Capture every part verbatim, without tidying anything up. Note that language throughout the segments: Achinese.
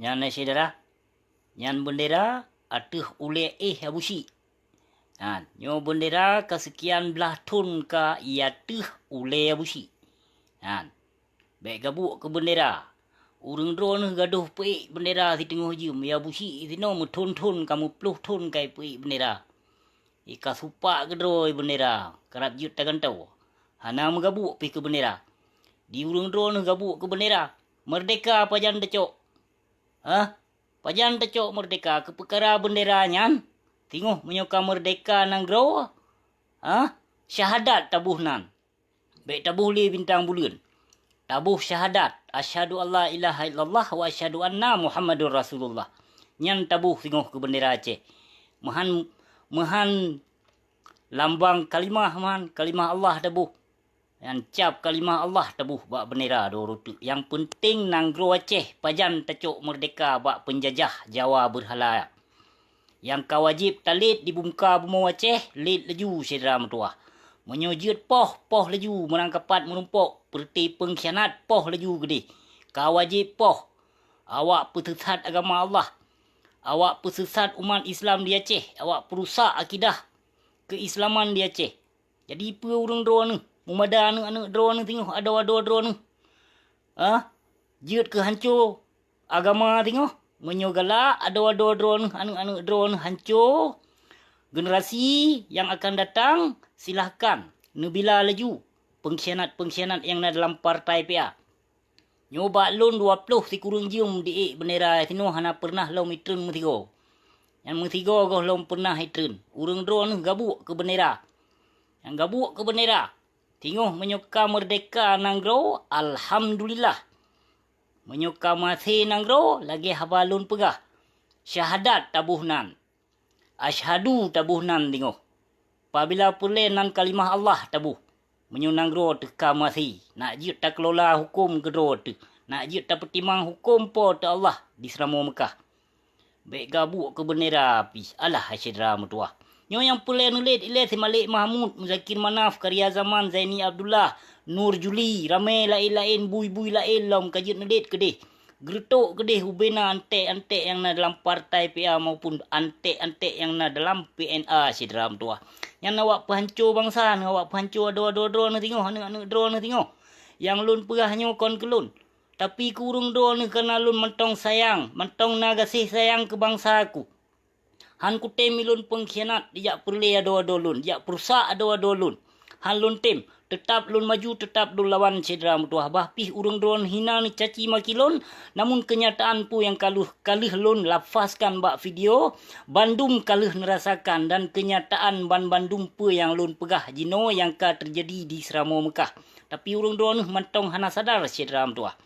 Nyan, eh, syedara, nyan beundera ateueh ulée éh Abu Syik. Nyan, nyoe beundera ka seukian blaih thon ka i ateueh ulée Abu Syik. Nyan, bék gabuek keu beundera. Ureuëng droeneueh gadôh peuék beundera siteungoh jeuem, ya Abu Syik sinoe meuthon-thon ka meuploh thon ka ipeuék beundera. I ka supak keudroe beundera, karab jeuet tagantoe. Hana meugabuek pih keu beundera. Di ureuëng droeneueh gabuek keu beundera, meurdehka pajan tacok? Hah? Pajan tacok meurdehka keu peukara beundera nyan? Singoh meunyoe ka meurdehka nanggroe, hah? Syahadat taboh nan. Bék taboh lé bintang buleuen. Taboh syahadat, "Asyhadu alla ilaha illallah wa asyhadu anna Muhammadur Rasulullah." Nyan taboh singoh keu beundera Aceh. Meuhan, meuhan lambang kalimah, meuhan kalimah Allah taboh. Nyan cap kalimah Allah taboh bak beundera dua reutôk. Nyang peunteng nanggroe Aceh pajan tacok meurdehka bak peunjajah Jawa beurhala. Nyang ka wajéb talét di muka bumoe Aceh, lét laju syedara meutuwah. Meunyoe jeuet poh, poh laju, meurang kapat meurumpok, peureuté peungkhianat, poh laju keudeh. Ka wajéb poh. Awak peuseusat agama Allah. Awak peuseusat umat Islam di Aceh. Awak peurusak akidah keuislaman di Aceh. Jadi peue ureuëng droeneueh, meumada aneuëk-aneuëk droeneueh singoh, adoe-adoe droeneueh? Hah? Jeuet keu hanco agama singoh? Meunyoe galak adoe-adoe droeneueh, aneuëk-aneuëk droeneueh hanco, generasi nyang akan datang, silahkan neubila laju peungkhianat-peungkhianat nyang na dalam partai P A. Nyoe bak lôn dua ploh sikureueng jeuem di ék beundera sinoe hana peureunah lom itreun meusigoe. Nyang meusigoe goh lom peureunah itreun. Ureuëng droeneueh gabuek keu beundera. Nyang gabuek keu beundera. Singoh meunyoe ka meurdehka nanggroe, alhamdulillah. Meunyoe ka maté nanggroe, lagée haba lôn peugah, syahadat taboh nan. Asyhadu taboh nan singoh. Pabila peureulée nan kalimah Allah taboh. Meunyoe nanggroe teuh ka maté, nak jeuet takeulola huköm keudroe teuh, nak jeuet tapeutimang huköm Po teu Allah di Seuramoe Meukah. Bék gabuek keu beundera pih, alah hai syedara meutuwah. Nyoe nyang peureulée neulét ilée si Malik Mahmud, Muzakir Manaf, Karya Zaman, Zaini Abdullah, Nur Juli, ramé laén-laén, bui-bui laén lom ka jeuet neulét keudeh. Geureutok keudeh ubena anték-anték nyang na dalam partai P A maupun anték-anték nyang na dalam P N A syedara meutuwah. Nyan awak peuhanco bansa, awak peuhanco adoe-adoe droeneueh singoh, aneuëk-aneuëk droeneueh singoh. Nyang lôn peugah nyoe kon keu lôn, tapi keu ureuëng droeneueh, kareuna lôn mantong sayang, mantong na gaséh sayang keu bansa ku. Han kutem ilôn peungkhianat, dijak peureulée adoe-adoe lôn, dijak peurusak adoe-adoe lôn. Han lôn tem, teutab lôn maju, teutab lôn lawan syedara meutuwah. Bah pih ureuëng droeneueh hina neucaci maki lôn, namun keunyataan peue nyang ka lheueh, ka lheueh lôn lafazkan bak video, bandum ka lheueh neurasakan dan keunyataan ban bandum peue nyang lôn peugah jinoe nyang ka teujadi di Seuramoe Meukah. Tapi ureuëng droeneueh mantong hana sadar syedara meutuwah.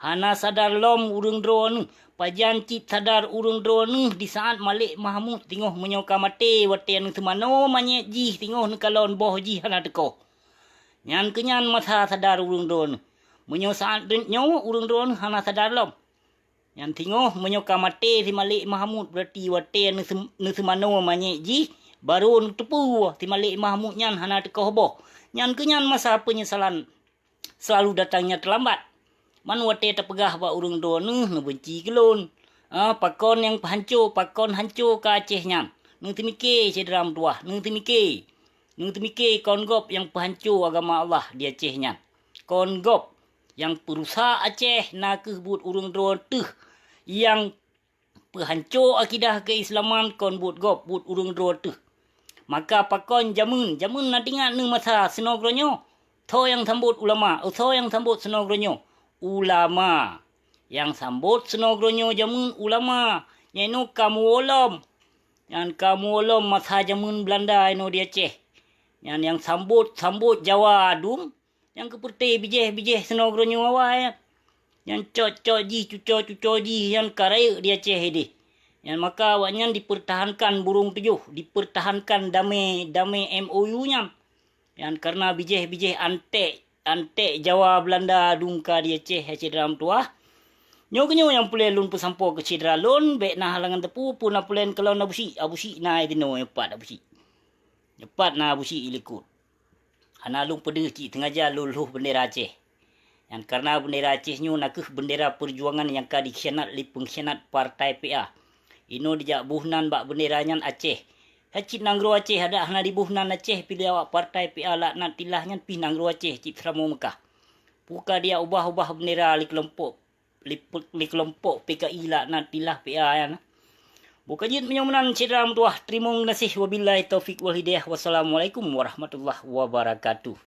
Hana sadar lom ureuëng droeneueh. Pajan cit sadar ureuëng droeneueh di saát Malik Mahmud singoh meunyoe ka maté watée neuseumanoe manyét jih singoh neukalon boh jih hana teukoh. Nyan keuh nyan masa sadar ureuëng droeneueh. Meunyoe saát rot nyoe ureuëng droeneueh hana sadar lom. Nyan singoh meunyoe ka maté si Malik Mahmud, beurati watée neuseum-, neuseumanoe manyét jih, barô neuteupeue si Malik Mahmud nyan hana teukoh boh. Nyan keuh nyan masa peunyesalan selalu datangnya teulambat. Man watée tapeugah bak ureuëng droeneueh neubeunci keu lôn. Ah, pakon nyang peuhanco, pakon hanco ka Aceh nyan? Neuteumike syedara meutuwah, neuteumike. Neuteumike kon gob nyang peuhanco agama Allah di Aceh nyan. Kon gob nyang peurusak Aceh na kheueh buet ureuëng droe teuh nyang peuhanco akidah keuislaman kon buet gob, buet ureuëng droe teuh. Maka pakon jameun, jameun na teuingat neuh masa sinoe geuronyoe? Tho nyang sambot ulama, tho nyang sambot sinoe geuronyoe? Ulama. Nyang sambot sinoe geuronyoe jameun ulama, nyan inoe ka muwoe lom. Nyan ka muwoe lom masa jameun Beulanda inoe di Aceh. Nyan nyang sambot, sambot Jawa dum, nyang keupeureuté bijéh-bijéh sinoe geuronyoe awai nyan. Nyang cot-cot jih, cuco-cuco jih nyan ka rayeuk di Aceh ideh. Nyan maka awaknyan dipeurtahankan burông tujoh, dipeurtahankan damé, damé M O U nyan. Nyan kareuna bijéh-bijéh anték, anték Jawa Beulanda dum ka di Aceh, hai syedara meutuwah. Nyoe keuh nyoe nyang peureulée lôn peusampoe keu syedara lôn, bék na halangan teupeu peue na peureulée kalon Abu Syik, Abu Syik na i tinoe, nyoe pat Abu Syik. Nyoe pat na Abu Syik i likot. Hana lôn peudeuh cit, teungaja lôn lhôh beundera Aceh. Nyan karena bendera Aceh nyoe nakeuh bendera perjuangan nyang ka dikhianat lé pengkhianat partai P A. Inoe dijak buh nan bak bendera nyan Aceh. Hacit nanggroe Aceh adak hana dibuh nan Aceh pih lé awak partai P A laknat tilah nyan pih nanggroe Aceh cit seuramoe Mekah. Puka dijak ubah-ubah bendera lé keulompok lé keulompok P K I laknat tilah P A nyan. Buka jeuet meunyoe meunan syedara meutuwah, teurimong geunaséh, wabillahi taufik wal hidayah. Wassalamualaikum warahmatullahi wabarakatuh.